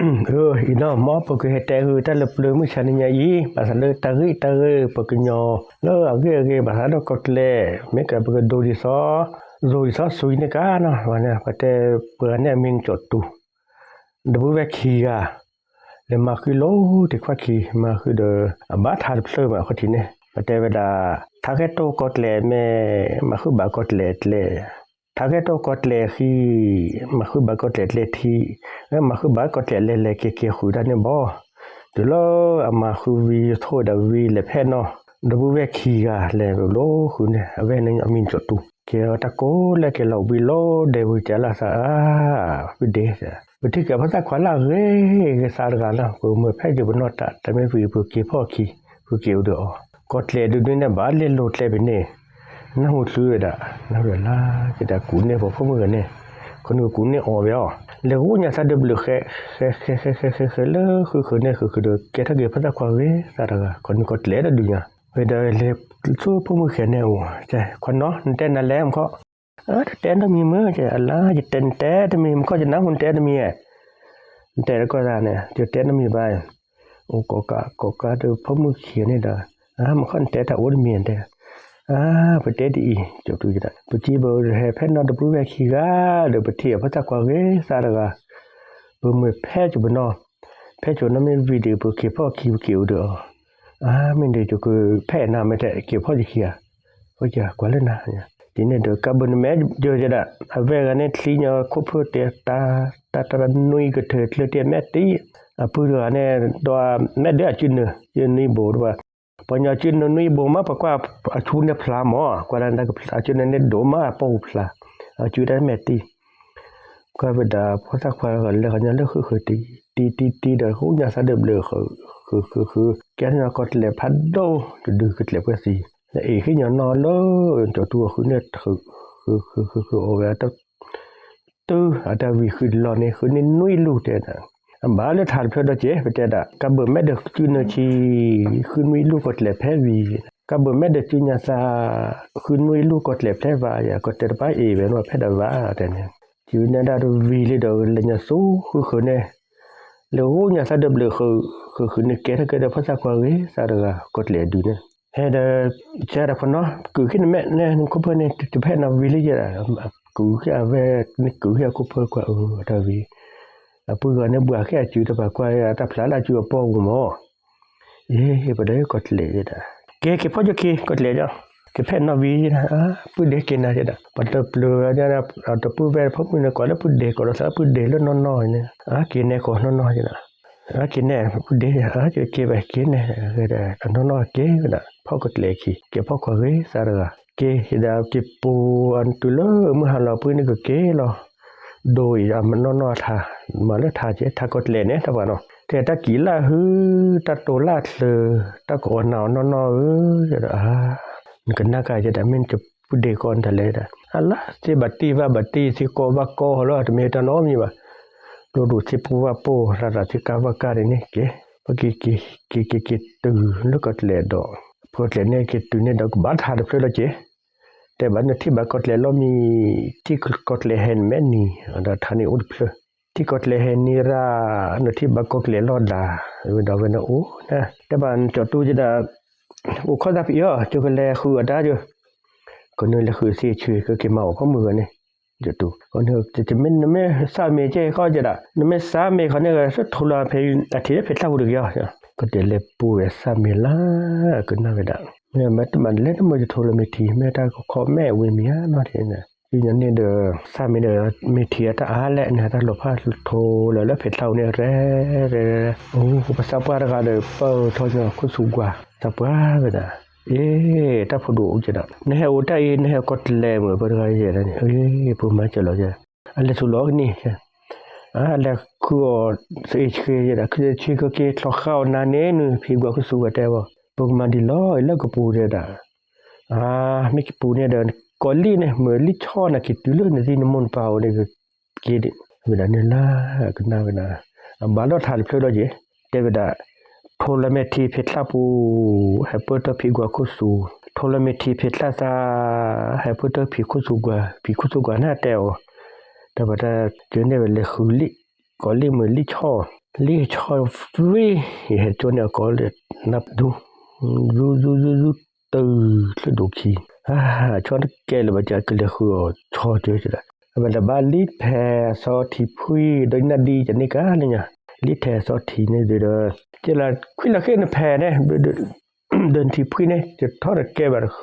အၢ အံၤနီၤ မ်ပကဟဲတဲဃုာ်တၢ်လၢပျၢၤမုၢ်ဆါနံၤညါအံၤ ဘၣ်ဃးလၢတၢ်ဂ့ၢ်တၢ်ဂ့ၢ် ပှၤကညီလၢအဂ့ၢ်အဂ့ၢ် ဘၣ်ဃးဒီးကီၢ်ကျဲး မ့ၢ်ကပကဒိဒ်သိး ဒိဒ်သိးစူၤအံၤန့ၣ်ကါနီၤ ပှၤတဲပှၤဂၤန့ၣ်အမံၤကၠီၣ်တူၤ ဒီပုၢ်ဝဲၢ်ခံဂၤ လဲၤမၤဃုာ်လီၤတံၢ်ခွါခံ မၤဃုာ်ဒီး အဘၣ်ထါတဖျၢၣ်မးအဃိထံးန့ၣ် ပတဲဝဲဒၣ် ထါဂဲၤတိၢ်ကီၢ်ကျဲးမဲ မၤဃုာ်ဘၣ်ကီၢ်ကျဲးကျဲ ထါဂဲၤတိၢ်ကီၢ်ကျဲးဃံ မၤဃုာ်ဘၣ်ကီၢ်ကျဲးကျဲထံ မၤဃုာ်ဘၣ်ကီၢ်ကျဲးလဲၤလဲၤက့ၤက့ၤဃုာ်တၢ်န့ၣ်ဘီ တုၤလၢအမၤဃုာ်ဝံၤထိၣ်ဝဲဒၣ်ဝံၤလဲၤဖဲနီၤ ဒီပုၢ်ဝဲၢ်ခံဂၤလဲၤလိာ်ဃုာ်န့ၣ် အဝဲန့ၣ်အမံၤကၠီၣ်တူၤ ကဲအီၤတၢ်ကိးလၢကဲလီၤဝံၤလီၤဒဲးဝံၤကလၢ်သးအါ ပုၢ်ဒ့ ပထံၣ်က့ၤအဖိသၣ်ခွါလၢအဂ့ၤကစၢ်တဂၤလီၤ ပမုာ်ဖဲယပနီၢ်တၢ် တမ့ၢ်ပှၤပက့ၤဖီၣ်ခံ ပက့ၤအိၣ်ဒီးအီၤ ကီၢ်ကျဲးဒုးဒုးန့ၣ် ဘၣ်လဲၤလိၤကျဲပန့ၣ် နၢ်ဟူချုဝဲဒၣ် နၢ်ဟူလၢက့ၤဒၣ်ကူးန့ၢ်ပှၤဖိမုၣ်ဂၤန့ၣ် ခီနုာ်ကူးန့ၢ်အီၤဝဲအီၤ လဲၤဂိၣ်ညါသးဒုးဘျုးဃဲ ဃဲ ဃဲ ဃဲ ဃဲ ဃဲ ဃဲ လၢဃုဃုာ်န့ၣ် ဃုဃုာ်ဒီး ကဲထီၣ်က့ၤဖိသၣ်ခွါဂ့ၤသးတဂၤ ခီနုာ်ကီၢ်ကျဲးတဒုးညါ ဝဲဒီးလဲၤဆူဖိမုၣ်ခံဂၤန့ၣ်အိၣ် ခွါနီၤ နတဲနၤလဲၣ်မခီၣ် အၢ တတဲနီတမံၤမ့ၢ် အလါ ယတဲနတဲတမံၤ မခီၣ်ယနၢ်ဟူနတဲတမံၤဧါ နတဲတကီၢ်သးန့ၣ် ယတဲနီတမံၤဘၣ် အိၣ်ကိးကးကိးကးဒီးဖိမုၣ်ခံဂၤန့ၣ်ဒီး အၢ မခီၣ်နတဲတၢ်အိၣ်တမံၤတဲ အၢ ပတဲဒ်အံၤ ကၠီၣ်တူၤ ပစံးဘၣ်ဟဲဖဲနီၢ်တပုၢ်ဝဲၢ်ခံဂၤ ဒီးပထံၣ်အဖိသၣ်ခွါဂ့ၤသးတဂၤ ပမုာ်ဖဲကပနီၢ် ဖဲကပနီၢ်မ့ၢ်ဝံၤဒီး ပက့ၤဖီၣ်ခံပက့ၤအိၣ်ဒီးအီၤ အါ မ့ၢ်ဒီးကဖဲအနၤမ့ၢ်တဲ က့ၤဖီၣ်ယခံဂၤ ကွၢ်လၢနၤ ဒ်န့ၣ်ဒီးကးဘၢၣ်နမဲာ်ယိာ်ယဲဒၣ် အဝဲဂၤန့ၣ်ချံညီခိၣ်ဖၢၣ်တဲတၢ် တၢ်တၢ်နွံကထၢၣ်ကျၢၢ်တ့ၢ်မဲာ်တံၢ် အပုၢ်တဂၤန့ၣ် ဒီးမဲာ်ဒၢအစုနၢၤ ယနွံဘိတဘၣ် ပှၤညီစုနၢၤနွံဘိမး ပကွၢ်အဆူန့ၣ်ဖျါမး ကွၢ်လၢအစုနၢၤန့ၣ်ဒိၣ်မးအပီၢ်ပူၤဖျါ အစုတၢ်မဲာ်တံၢ် ကွၢ်ဝဲဒၣ်ဖိသၣ်ခွါလၢကညီလၢဃုဃုာ် တံၤတံၤတံၤတံၤဒီး ဃိညါသးဒၢဘျၢ ဃုဃုဃုဃု ကဲထီၣ်ညီကီၢ်ကျဲးဖးဒိၣ်တဒု ကကျဲးပှဲၤသံ လၢအ့ၣ်ဃ့ညီနီၢ်လၢ ကၠီၣ်တူၤအဃုန့ၣ် ဃုဃုဃုဃုအီၤဝဲ တုၤအတၢ်ဝံၤဃုတလီၢ်န့ၣ် ဃုန့ၢ်နွံလူၢ်တဲဒၣ် အဘၣ်လၢထးတဖျၢၣ်ဒီးက့ၤ ပတဲဒၣ် ကးဘၢၣ်မဲာ်ဒီးစုနၢၤဆံ ဃုနွံလူၢ်ကီၢ်ကျဲးဖဲဝံၤ ကးဘၢၣ်မဲာ်ဒီးစုညါသး ဃုနွံလူၢ်ကီၢ်ကျဲးဖဲဝံၤ ယကီၢ်တဲတပၢ်အ့ၣ်ဝဲန့ၣ်ဖဲဒၣ်ဝံၤတဲန့ၣ် စုနဲဒၣ်တဝံၤလံဒီး လဲၤညါဆူဃုဃုာ်န့ၣ် လၢဃိညါသးဒၢဘျၢ ဃုဃုန့ၣ် ကဲထီၣ်ကဲဒီးဖိသၣ်ခွါဂ့ၤသးတဂၤ ကီၢ်ကျဲးအဒုးန့ၣ် ဟဲဒီး ကဲဒၣ်ဖီနီၤ ကုးဃ့နမဲာ်န့ၣ် နခိၣ်ဖၢၣ်န့ၣ် တဖဲနဝံၤလံယဲဒၣ် ကုးဃ့အဝဲ နကုးဃ့အခိၣ်ဖၢၣ်ကွၢ်အတၢ်ဝံၤ အပုၢ်ဂၤန့ၣ်ဘှါဃ့အစုတပာ်ကွၢ် တၢ်ဖျါလၢအစုအပီၢ်ပူၤမး အ့ၣ်ပဒၢကီၢ်ကျဲးယဲဒၣ် ကဲက့ၤဖီၣ်က့ၤ ကီၢ်ကျဲးယဲ ကဖဲနီၢ်ဝံၤယဲဒၣ် ပုၢ်ဒ့က့ၤနၤယဲဒၣ် ပှၤတပျၢၤဝဲဒၣ် တပုၢ်ဝဲၢ်ဖိမုၣ်န့ၣ် ကိးလၢပုၢ်ဒ့ ကိးလီၤသးလၢပုၢ်ဒ့လၢနီၢ်နီၢ်န့ၣ် အက့ၤနဲကိးနီၢ်နီၢ်ယဲဒၣ် အက့ၤနဲ ပုၢ်ဒ့ အက့ၤဘၣ်က့ၤနဲ အနီၢ်နီၢ်က့ၤဝဲဒၣ် ဖီၣ်ကီၢ်ကျဲးခံ က့ၤဖီၣ်ခွါဂ့ၤသးတဂၤ က့ၤယဲဒၣ်က့ၤပူၤ အတုၤလၢမုၢ်ဟါလီၤ ပုၢ်န့ၣ်ကက့ၤလီၤ ဒိအံၤ အမနီၢ်နီၢ်ထါ မၤလၢထါက့ၤ ထါကီၢ်ကျဲးန့ၣ် တၢ်ပှၤနီၤ တဲတၢ်ကံၣ်လၢဟု တၢ်တိၤလၢချၢ တၢ်ကအီၣ်နၤအီၣ်နီၢ်နီၢ်ဧၢ ယဲဒၣ် နကနၣ်ကါယဲဒၣ် မ့ၢ်နပုၢ်ဒ့ကီၢ်နတၢ်လဲၣ်ဒၣ် အလါသ့ဘၣ်တံၢ်ဘၣ်ဘၣ်တံၢ် သ့ကိးဘၣ်ကိးလီၤ တမ့ၢ်တၢ်နီတမံၤဘၣ် ကျိဒိၣ်သ့ပူဘၣ်ပိၢ် ရၤရၤသ့ကါဘၣ်ကါဒ်န့ၣ်က့ၤ ပက့ၤက့ၤက့ၤက့ၤတုၤလၢကီၢ်ကျဲးဒီး ပကီၢ်ကျဲးန့ၣ်က့ၤတုၤန့ၣ်ဒီးကဘၣ်ထါတဖျၢၣ်လီၤက့ၤ တဲဘၣ်နထံၣ်ဘၣ်ကီၢ်ကျဲးလီၢ်မံၤ ထံၣ်ကီၢ်ကျဲးဟဲနမဲာ်နံၤ ဒီးထါန့ၣ်အိၣ်တဖျၢၣ် ထံၣ်ကီၢ်ကျဲးဟဲနံၤရၣ် နထံၣ်ဘၣ်ကီၢ်ကျဲးလီၢ်ဒၣ် ဝဲဒီးဝဲန့ၣ်အိၣ် တဲဘၣ်နကၠီၣ်တူၤယဲဒၣ် အိၣ်ခိးသးဖံးအီၤ ကကလဲၤဃုအီၤတၢ်ယိ ကီးနုာ်လဲၤဃုသ့ဆှ့ ကက့ၤမၤအီၣ်ဖိမုၣ်ဂၤန့ၣ် ကၠီၣ်တူၤ ကီးနုာ် နမ့ၢ်သၣ်မ့ၤကဲဃီယဲဒၣ် နမ့ၢ်သၣ်မ့ၤဃီန့ၣ် ထိလီၤဖဲအထံးလၢဖံးတၢ်ပူၤတဂ့ၤအီၤ ကတဲလဲၤပူၤဝဲသၣ်မ့ၤလၢ ကနၣ်ဝဲဒၣ် မ့ၢ်တမၤလဲၣ်တမ့ၢ်ယထိလီၤမ့ၤထံ မ့ၢ်တၢ်ကခီမဲာ်ဝံၤမံၤဧါနီၢ်ထံးန့ၣ် ယညါန့ၣ်ဒီး သၣ်မ့ၤဒီး မ့ၤထံအတၢ်အါလဲၣ်န့ၣ် တၢ်လီၤဖးထိလီၤလၢဖံးတၢ်ပူၤန့ၣ် ရဲရဲရဲ အိၣ်ပသးပှၢ်တဂၤဒီး ပၢၢ်ထီၣ်ညီခိၣ်ဆူၣ်ကွၢ် သးပှၢ်ဝဲဒၣ် အ့ တၢ်ဖိဒိၣ်အိၣ်ကဲဒၣ် နဟဲအိၣ်တၢ်အံၤ နဟဲကီၢ်ကျဲးမုၢ်ပှၤတဂၤယဲဒၣ်န့ၣ် အ့ ပမၤစၢၤလီၤယဲ အလဲၤဆူလီၤကနံၤ အလဲၤဃုအီၤ သ့ဆှ့ယဲဒၣ် ဆှ့ကက့ၤချီဃာ်အီၤနၤန့ၣ် နုၤဖံးကွၢ်ခိၣ်ဆူၣ်ဝဲတဲဘၣ် ပကမၤဒ်လီၤအံၤလၢကပူၤတဲဒၣ် အါ မ့ၢ်ကပူၤန့ၣ်ဒီး ကီးလံၣ်န့ၣ်မုၢ်လံၣ်ဆီနၤက့ၤတုၤလၢနသံနမိၢ်နပၢ်အိၣ်န့ၣ် ကက့ၤဒံး ဝဲဒၣ်န့ၣ်လၢကနၣ်ဝဲဒၣ် အဘၣ်လီၤထးတဖျၢၣ်ဒီးက့ၤ တဲဝဲဒၣ် ထိလီၤမဲာ်ထံဖံးတၢ်ပူၤ ဟဲပၢၢ်ထီၣ်ဖံးကွၢ်ခိၣ်ဆူၣ် ထိလီၤမဲာ်ထံဖံးတၢ်သး ဟဲပၢၢ်ထီၣ်ဖံးခိၣ်ဆူၣ်ကွၢ် ဖံးခိၣ်ဆူၣ်ကွၢ်န့ၣ်တဲအီၤ တၢ်ပှၤတၢ်ကၢန့ၢ်ဝဲလဲၤဃုလံၣ် ကီးလံၣ်မုၢ်လံၣ်ဆီ လံဆီဝ့ၢ် ယဟဲကၠိန့ၣ်အကိးလၢနၢ်ဒူ ဒူဒူဒူဒူ တုၤချၢၣ်ဒိၣ်ခံ အဆီတကဲလၢၤဘၣ်ကကလဲၤဃုာ်အီၤဆီကၢကဒး အဝဲဒၣ်ဘၣ်လံဖဲအဆီထံဖှံ ဒီးနၢ်ဒံကန့ၢ်ကါလၢညါ လံထဲအဆီထံန့ၣ်ဒီး ကဲလၢခွံလၢဃ့ၢ်နဖဲန့ၣ် ဒီးနထံဖှံန့ၣ် ယထီၣ်တကဲဘၣ်တဃၢ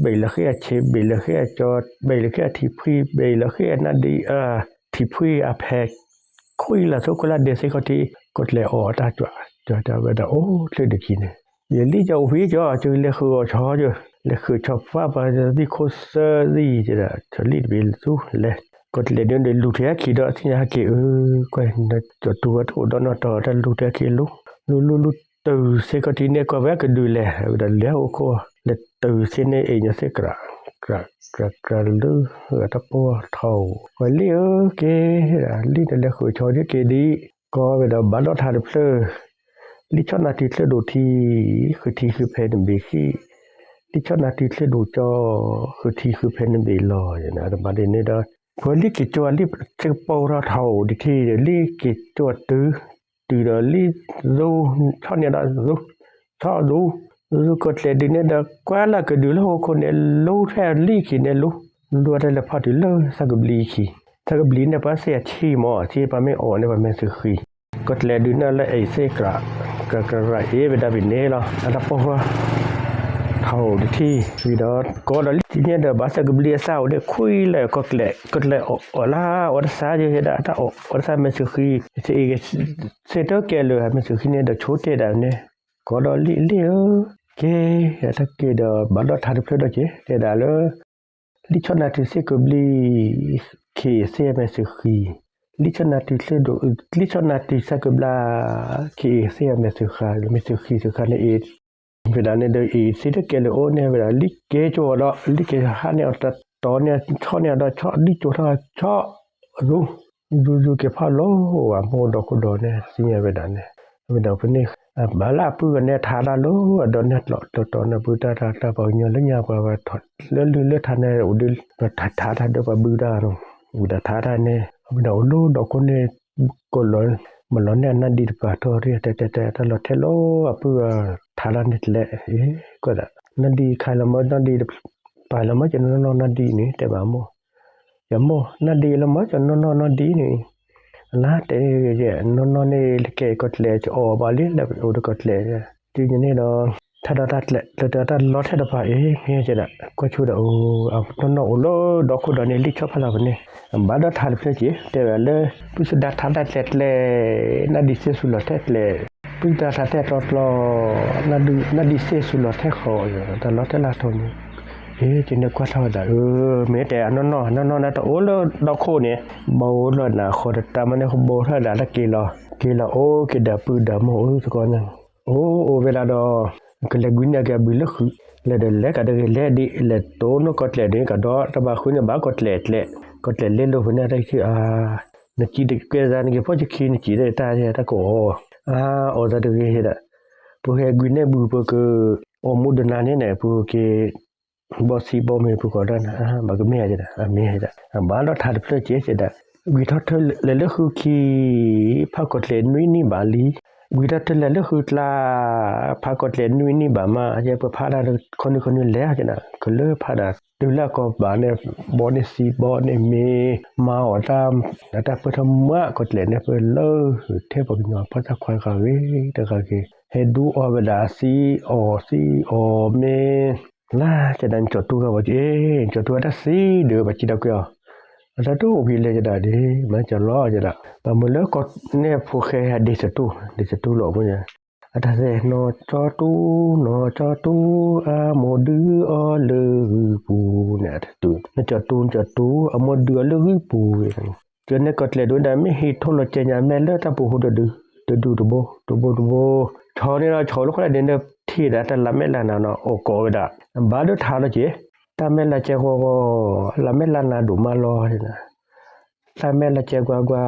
ဘ့ၣ်လၢဃ့ၢ်အဆ့ ဘ့ၣ်လၢဃ့ၢ်အကၠီ ဘ့ၣ်လၢဃ့ၢ်အထံဖှံ ဘ့ၣ်လၢဃ့ၢ်အနၢ်ဒံ ထံဖှံအဖဲ ခွံလၢသိခိၣ်လၢဒဲးစ့ၢ်ကီးထံ ကီၢ်ကျဲအီၤအတၢ်ကွၢ် ကၠီတဲဝဲဒၣ်အိၣ်ချၢၣ်ဒိၣ်ခံန့ၣ် ယလံကၠီအိၣ်ဖှံကၠီ ကလဲၤဃုာ်အီၤဆီကၠီ လဲၤဃုာ်ဆီဖှံပှၤသံၣ်ခိၣ်သၢသံၣ်ကဒီး ဆီလံတဘ့ၣ်သူလဲၤ ကီၢ်ကျဲဒုးဒီးလူၤထဲအခံဒီးသ့ၣ်ညါဟဲက့ၤအၢ ကွၢ် ကၠီတူၢ်ဝဲတအိၣ်ဒီးနီၢ်တီၤတၢ်လူၤထဲအခံလူၤ လူၤလူၤလူၤတုၤစ့ၢ်ကီးထံန့ၣ် ကွၢ်ဝဲကဒုးလဲၤ ဝဲဒၣ်လဲၤဟီၣ်ခိၣ် လဲၤတုၤစ့ၢ်န့ၣ် အ့ၣ်ညါစ့ၢ်ကြး ကြးကြးကြးလၢ တၢ်ပိၢ်ထီၣ်အိၣ် ဝဲလံၣ်ဧၢက့ၤ လံၣ်န့ၣ်လဲၤဃုာ်ဆီဒ်က့ၤဒ် ကီဝဲဒီးဘၣ်ဒီးထါတဖျၢၣ် လံၣ်ဆီၣ်နၤတုၤချၢၣ်ဒိၣ်ထံ ဃုထံဃုဖဲနဘ့ၣ်ဃံၣ် လံၣ်ဆီၣ်နၤတုၤချၢၣ်ဒိၣ်ကၠီ ဃုထံဃုဖဲနဘ့ၣ်လီၤ တဘၣ်ဒ်န့ၣ်ဒီး ပှၤလံၣ်က့ၤကၠီလံၣ်စ့ၢ်ကပီၤထီၣ်ထီၣ်အိၣ်ဒံးထံဒီး လံၣ်က့ၤကၠီတုၤ တုၤဒီးလံၣ်သူ ဆီၣ်န့ၢ်ဒီးသူ ဆီၣ်သူ သူကီၢ်ကျဲဒုးန့ၣ်ဒီး ကွၢ်လၢကဒုးလၢဟီၣ်ခိၣ်န့ၣ် လူၤထဲလံၣ်ခံန့ၣ်လူၤ လူၤတၢ်လဲၤဖီၣ်တုၤလၢသးကဘျံးခံ သးကဘျံးန့ၣ် ပှၤစ့ၢ်အဆံးမး ဆံးပှၤမ့ၢ်အီၣ်န့ၣ် ပှၤမဲာ်စၢၤဃံ ကီၢ်ကျဲဒုးန့ၣ်လၢအ့ၣ်စ့ၢ်ကြး ကြးကြးအ့ၣ်ဝဲဒၣ်ဖဲန့ၣ်လီၤ အတၢ်ပိၢ်ဃီ ထီၣ်အိၣ်တထံ ဝံၤဒီး ကီဒီးလံၣ်ထံန့ၣ်ဒီး ဘၣ်သးကဘျံးအစၢ်အိၣ်န့ၣ် ခွံလၢကီၢ်ကျဲ ကီၢ်ကျဲအီၣ်လၢအီၣ်တသးယဲဒၣ် အတၢ်အီၣ်အီၣ်တသးမဲာ်စၢၤဃံ စ့ၢ်အ့ၣ် စ့ၢ်တကဲလၢာ် မဲာ်စၢၤဃံန့ၣ်ဒီး ဆိတဲဒၣ်န့ၣ် ကီဒီးလံၣ်လံၣ်ဧၢ ကဲ တၢ်က့ၤဒီး ဘၣ်ဒီးထါတဖျၢၣ်ဒီးက့ၤ တဲဒၣ်လၢ လံၣ်ဆီၣ်နၤတုၤစ့ၢ်ကဘျံး ခ့စ့ၢ်မဲာ်စၢၤဃံ လံၣ်ဆီၣ်နၤတုၤချၢၣ်ဒိၣ် လံၣ်ဆီၣ်နၤတုၤစ့ၢ်ကဘျံး ခ့စ့ၢ်မဲာ်စၢၤဃံ မဲာ်စၢၤဃံစၢၤဃံန့ၣ်အ့ၣ် ဝဲဒၣ်န့ၣ်ဒီးအ့ၣ်စ့ၢ်တကဲလၢာ်အိၣ်န့ၣ်ဝဲဒၣ် လံၣ်က့ၤကၠီဒီး လံၣ်က့ၤဟးန့ၢ်အီၤတတီၤန့ၣ် ဆီၣ်န့ၢ်အီၤဒီးဆီၣ် လံၣ်ကၠီထီၣ်ဆီၣ် ရူ ရူရူက့ၤဖီၣ်လီၤ အမိၢ်ဒီခိၣ်ဒီးန့ၣ် သ့ၣ်ညါဝဲဒၣ်န့ၣ် ဝဲဒၣ်ဖဲန့ၣ် ဘၣ်လၢအပုၢ်ဂၤန့ၣ်ထါတၢ်လီၤ အဒီးန့ၣ်တတီၤန့ၣ် ပုၢ်တၢ်တၢ်ပှၤကညီလၢညါပှၤဝဲထီၣ်လၢလုၢ်လၢထါန့ၣ် အိၣ်ဒုး ထါထါတၢ်ဒီးပှၤဘုတၢ် ဝံၤဒီးထါတၢ်န့ၣ် ဝဲဒၣ်အိၣ်လၢဒီခိၣ်န့ၣ် ကီၢ်လီၤ မၤလီၤန့ၢ်အနၢ်ဒံတပၤထီၣ်ရံၣ် တဲတဲတဲ တၢ်လီၤထဲလီၤ အပုၢ်ထါတၢ်န့ၣ်တလဲ အ့ ကွၢ်ဒၣ် နၢ်ဒံခါလီၤမၢ နၢ်ဒံ ပာ်လီၤမၢ ကနီၢ်နီၢ်နၢ်ဒံန့ၣ် တဲဘၣ်အမိၢ် ယမိၢ် နၢ်ဒံလီၤမၢ ကနီၢ်နီၢ်နၢ်ဒံန့ၣ် လါတဲ နီၢ်နီၢ်န့ၣ် လၢကဲကီၢ်ကျဲ ကအီၣ်ဘၣ်လံ လၢအိၣ်ဒီးကီၢ်ကျဲ တုၤညါန့ၣ်ဒီး ထါဒီးတၢ်ကျဲ လၢတၢ်လီၤထဲတပၤ အ့ မ့ၢ်ကဲဒၣ် ကွၢ်ဆိဒီး နီၢ်နီၢ်အိၣ်လၢဒီခိၣ်ဒီးန့ၣ် လံၣ်ဆီၣ်ဖးလီၤပန့ၣ် ဘၣ်ဒီးထါတဖျၢၣ်က့ၤ တဲဝဲလၢ ပုၢ်ဆူၣ်ဒါထါတၢ်ကျဲကျဲ နၢ်ဒံစ့ၢ်ဆူလီၤထဲကျဲ ပုၢ်ဆူၣ်ဒါထါတဲတီတီ နၢ်ဒံစ့ၢ်ဆူလီၤထဲဃီၤ တၢ်လီၤတဲလၢထီန့ၣ် အ့ ကန့ၣ်ကွၢ်ထီၣ်ဝဲဒၣ် အၢ မ့ၢ်တဲအနီၢ်နီၢ် အနီၢ်နီၢ်န့ၣ်တအိၣ်လၢဒီခိၣ်န့ၣ် ဘီအိၣ်လီၤနၤဃီတတၢ်မၤန့ၣ် ကဘီထီၣ်ဒၣ်တၢ်က့ၤလီၤ က့ၤလီၤအိၣ်က့ၤဒီးပုၢ်ဒီးမိၢ်အိၣ်သကိးန့ၣ် အိၣ်အိၣ်ဝဲဒၣ်ဒီး ကလဲၤကွံန့ၢ်က့ၤအဘုလၢဃုာ် လဲၤဒီးလဲၤကဒီးဂ့ၤလဲၤဒံး လဲၤတိၢ်နီၢ်ကီၢ်ကျဲဒ် ကဒီးတဘၣ်ဃုန့ၣ်ဘၣ်ကီၢ်ကျဲကျဲ ကီၢ်ကျဲလဲလိာ်ဖဲန့ၣ်တၢ်ခံ နကံတကဲသး နက့ၤဖီၣ်ကခံ နကံၢ်တၢ်တၢ်ကအိၣ် အါ အိၣ်သးတဂ့ၤဒၣ် ပဟဲကွံန့ၢ်ဘုပက အိၣ်မူဒနၤန့ၣ်န့ၣ် ပက့ၤ ဘီစံးဘီမ့ၢ်ပကီးဒၣ်န့ၣ် ဘၣ်ကမ့ၢ်ဧါဒၣ် အမ့ၢ်ဧါဒၣ် အဘၣ်ဒီးထါတဖျၢၣ်က့ၤကဲဒၣ် ဝံၤထီၣ်ထၢလဲၤလၢဃုခံ ဖးကီၢ်ကျဲနွံနံၣ်ဘၣ်လံ ဝံၤထီၣ်ထၢလဲၤလၢဃုကျါ ဖးကီၢ်ကျဲနွံနံၣ်ဘၣ်မး ယဲပဖးဒၣ်ခီနွံခီနွံလဲၤကဲဒၣ် ကလၢဖးဒၣ် တုၤလၢအကီၢ်ဘၣ်န့ၣ် ဘီန့ၣ်စံးဘီန့ၣ်မ့ၢ် မၤအီၣ်တၢ် တၢ်ပၢၢ်ထီၣ်မး ကီၢ်ကျဲန့ၣ် ပလၢထဲပှၤကညီဖိသၣ်ခွါတဂၤဂ့ၤ တဂၤဂ့ၤ ဟဲဒူအီၣ်ဝဲဒၣ်စံးအီၣ်စံးအီၣ်မ့ၢ် လၢကဲဒၣ်နကၠီတူၢ်ဂၤဘၣ်က့ နကၠီတူၢ်ဂၤတၢ်စံးဒီး ဘၣ်စံးဒီးကွံာ်အီၤ အတၢ်တူၢ်အိၣ်ဖဲလဲၣ်ကဲဒၣ်ဒ် မၤကၠီလီၤကဲဒၣ် ဘၣ်မုၢ်လၢကီၢ်န့ၣ်ဖိဃဲဒ့ၣ်စတူၢ် ဒ့ၣ်စတူၢ်လီၤမ့ၢ် အတၢ်စဲး နီၢ်ကၠီတူၢ် နီၢ်ကၠီတူၢ် အမိၢ်ဒုးအီၤလၢဂုၢ်ပူၤန့ၣ် နကၠီတူၢ် နကၠီတူၢ် အမိၢ်ဒုးအီၤလၢဂုၢ်ပူၤ ကန့ၣ်ကီၢ်ကျဲဒိၣ်ဒၣ်မ့ၢ်ဟံးထိၣ်လီၤကဲညါ မဲာ်လၢတၢ်ပူၤဟူးတဒု တဒုတဘိ တဘိတဘိ ဆီန့ၣ်ဒီးဆီလၢခိၣ်ဒၣ်ဒ့န့ၣ် ထံၣ်ဒၣ်တၢ်လၢမဲာ်လၢနၤနီၤ အိၣ်ကိးဝဲဒၣ် ဘၣ်ဒိထါလီၤက့ၤ တၢ်မဲာ်လၢကဲဂီၢ်ဂီၢ် လၢမဲာ်လၢနၤဒိၣ်မးလီၤ တၢ်မဲာ်လၢကဲကွၢ်ကွၢ်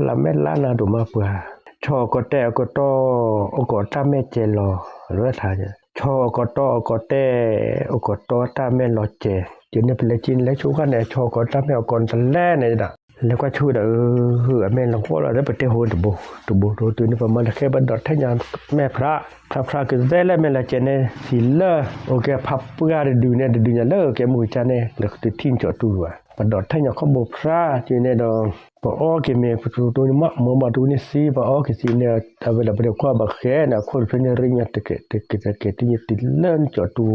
လၢမဲာ်လၢနၤဒိၣ်မးပှၤ ဆီအကီၢ်တဲာ်အကီၢ်တီ အကီၢ်တၢ်မဲာ်ကဲလီၤ လၢထါ ဆီအကီၢ်တီအကီၢ်တဲာ် အကီၢ်တီတၢ်မဲာ်လီၤကဲ ကန့ၣ်ပလဲၤက့ၤန့ၣ်လဲၤဆိဃၣ်န့ၣ် ဆီအကီၢ်တၢ်မဲာ်အကီၢ်န့ၣ်တလဲၣ်န့ၣ်ဒၣ် လဲၤကွၢ်ဆူၣ်ဝဲဒၣ်အၢ, အမဲာ်လီၤကွီၢ်လီၤ လၢပတဲဟိန့ၣ်တဘိ, တဘိတဘိတုၤန့ၣ် ပမၤလၢဃဲ ပဒိးထဲညါမဲာ်ဖရၣ်, ဖရၣ်ဖရၣ်ကသဲလၢမဲာ်လီၤကဲန့ၣ် စံးလၢအကဲဖးပှၢ်တဒုန့ၣ် တဒုညါလၢကဲမုၢ်ကစၢ်န့ၣ် လၢကတုၤထံၣ်နကၠီၣ်တူဘၣ်, ပဒိးထဲညါခီဘိဖရၣ်ကန့ၣ်ဒီး ပအီက့ၤမ့ၢ်ပတူတူန့ၣ် မ့ၢ်မၤတူန့ၣ်စံး ပအီက့ၤစံးန့ၣ် အဝဲဒၣ်ပဒိးကွၢ်ဘၣ်ဃဲန့ၣ် အခိၣ်တဖျၢၣ်န့ၣ် ရ့ညါတကဲးတကဲးတကဲး တုၤလၢနကၠီၣ်တူ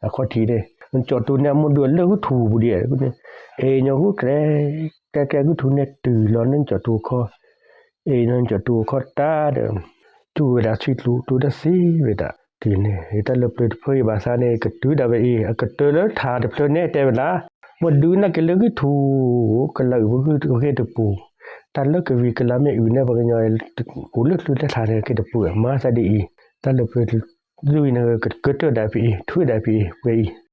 အခီၣ်ထံးန့ၣ် နကၠီၣ်တူန့ၣ် အမိၢ်ဒုးလၢဂုၢ်ထူပူၤဒံးန့ၣ် အဲၣ်ညီဂုၢ်ကျဲ ကဲကဲဂုၢ်ထူန့ၣ်တုၤလီၤလၢနကၠီၣ်တူအခီၣ်, အဲၣ်ညီနကၠီၣ်တူအခီၣ်တၢ်ဒီး တူၢ်ဝဲဒၣ်ဆံးကျိၤ တူၢ်တၢ်စံးဝဲဒၣ် တုၤန့ၣ် တၢ်လၢပျၢၤတဖျၢၣ်အံၤဘၣ်ဆၣ်န့ၣ် ကတုၤဒၣ်ဝဲအံၤ အကတၢၢ်လၢထးတဖျၢၣ်န့ၣ်တဲဝဲဒၣ်, မ့ၢ်ဒုးနာ်က့ၤလၢဂုၢ်ထူ ကလၤအုၣ်ပဂ့ၢ်တပူၤ, တၢ်လၢကဝံၤကလၤမ့ၢ်အုၣ်န့ၣ် ပှၤကညီ အိၣ်လၢချုးလၢထးန့ၣ်က့ၤတပူၤ မၤသးဒ်အံၤ, တၢ်လၢပျၢၤ ဒ်အံၤန့ၣ် ကတၢၢ်ဒၣ်ဖဲအံၤ ထွဲဒၣ်ဖဲအံၤ ပှဲၤအံၤ